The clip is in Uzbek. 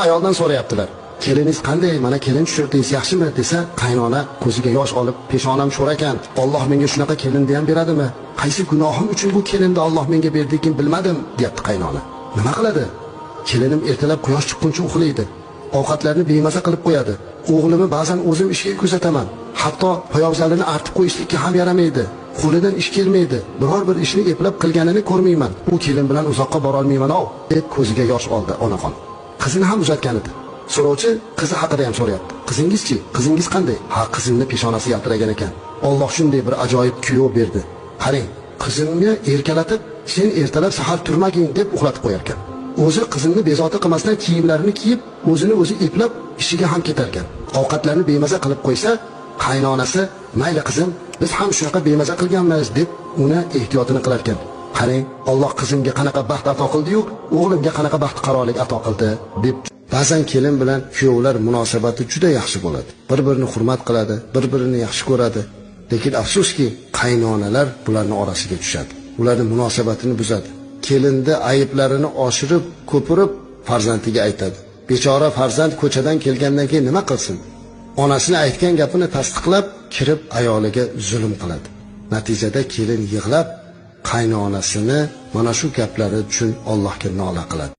ayoldan so'rayaptilar. Keliningiz qanday? Mana kelin tushirdingiz, yaxshimi desa, qaynona ko'ziga yosh olib, peshonam sho'r ekan. Alloh menga shunaqa kelinni ham beradimi? Qaysi gunohim uchun bu kelinni Alloh menga berdikin bilmadim, deyapti qaynona. Nima qiladi? Kelinim ertalab quyosh chiqquncha uxlaydi. Ovqatlarni bemaza qilib qo'yadi. O'g'limni ba'zan o'zim ishga kuzataman. Hatto poyabzalini artib qo'yishlikka ham yaramaydi. Qo'lidan ish kelmaydi. Biror bir ishni eplab qilganini ko'rmayman. Bu kelin bilan uzoqqa bora olmayman-ov, deb ko'ziga yosh oldi onaxon. Qizini ham uzatgan edi. So'rovchi qizi haqida ham so'rayapti. Qizingizchi? Qizingiz qanday? Ha, qizimni peshonasi yaltiragan ekan. Alloh shunday bir ajoyib kuyov berdi. Qarang, qizimni erkalatib, sen ertalab sahar turmagin deb uxlatib qo'yar ekan. O'zi qizimni bezovta qilmasdan kiyimlarini kiyib, o'zini o'zi eplab ishiga ham ketar ekan. Ovqatlarni bemaza qilib qo'ysa, qaynonasi, mayli qizim, biz ham shunaqa bemaza qilganmiz deb uni ehtiyotini qilar ekan. Qarang, Alloh qizimga qanaqa baxt ato qildi-yu, o'g'limga qanaqa baxtiqarolik ato qildi deb. Ba'zan kelin bilan kuyovlar munosabati juda yaxshi bo'ladi. Bir-birini hurmat qiladi, bir-birini yaxshi ko'radi. Lekin afsuski, qaynonalar bularning orasiga tushadi. Ularning munosabatini buzadi. Kelinni ayblarini oshirib, ko'pirib farzandiga aytadi. Bechora farzand ko'chadan kelgandan keyin nima qilsin? Onasini aytgan gapini tasdiqlab, kirib ayoliga zulm qiladi. Natijada kelin yig'lab, qaynonasini mana shu gaplari uchun Allohga nola qiladi.